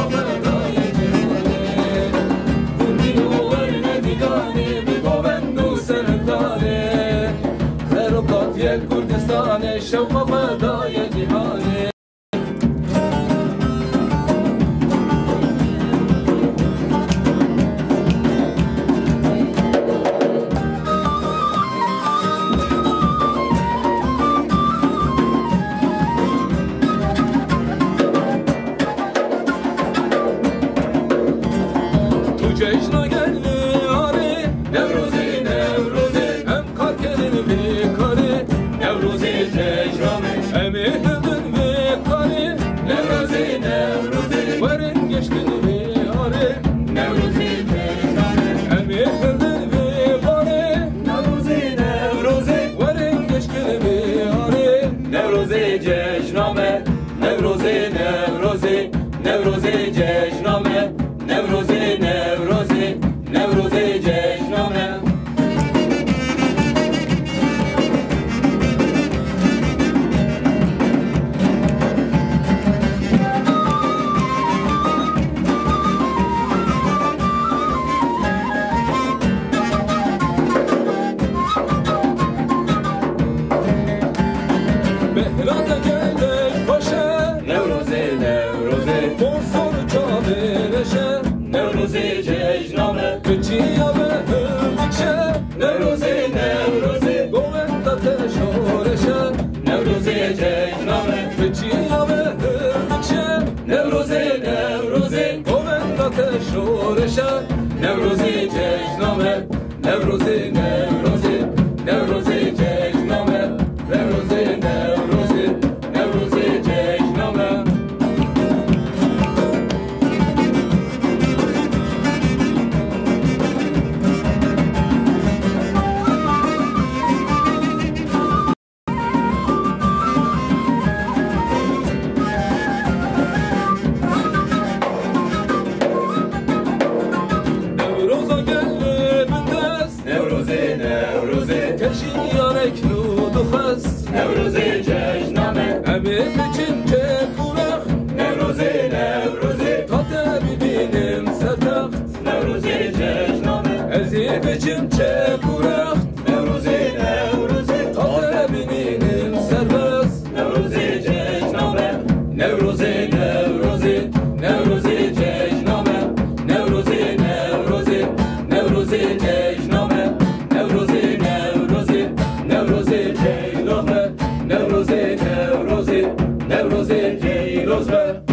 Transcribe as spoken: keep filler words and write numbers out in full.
şewa fedayê cîhanê. Gundî û werne dîlanê, bi govend û serdarê. Xerokat yek Kurdistanê, şewqa fedayê cîhanê. Tu cejna gel arê, Newrozê, Newrozê, em kar kerin vê karê, Newrozê cejna me. Em ê hildin vê karê, Newrozê, Newrozê, werin geştin vê arê, Newrozê cejna me. Em ê hildin vê karê, Newrozê, Newrozê, werin geştin vê arê, Newrozê cejna me. Newrozê, Newrozê, Newrozê cejna me. Newrozê, Newrozê, Newrozê cejna me. Behra de gelek baş e. Newrozê, Newrozê. Porfor çavê reş e. Newrozê cejna me. Piçiya me hildikşe. Newrozê, Newrozê. Govenda te şoreş e. Newrozê cejna me. Piçiya me hildikşe. Newrozê, Newrozê. Govenda te şoreş e. Newrozê cejna me. Newrozê, Newrozê, Newrozê cejna me. Newrozê, Newrozê, Newrozê cejna me. Newroza gel bindest. Newrozê, Newrozê. Keşî yarek nû dixwest. Newrozê cejna me. Em ê biçin çek û rex. Newrozê, Newrozê. Ta te bibînim ser text. Newrozê cejna me. Ez ê biçim çek û rex. Newrozê, Newrozê. Ta te bibînim serbest. Newrozê cejna me. Newrozê, Newrozê. Newrozê cejna me. Newrozê, Newrozê. Newrozê cejna me. Rojê pîroz be.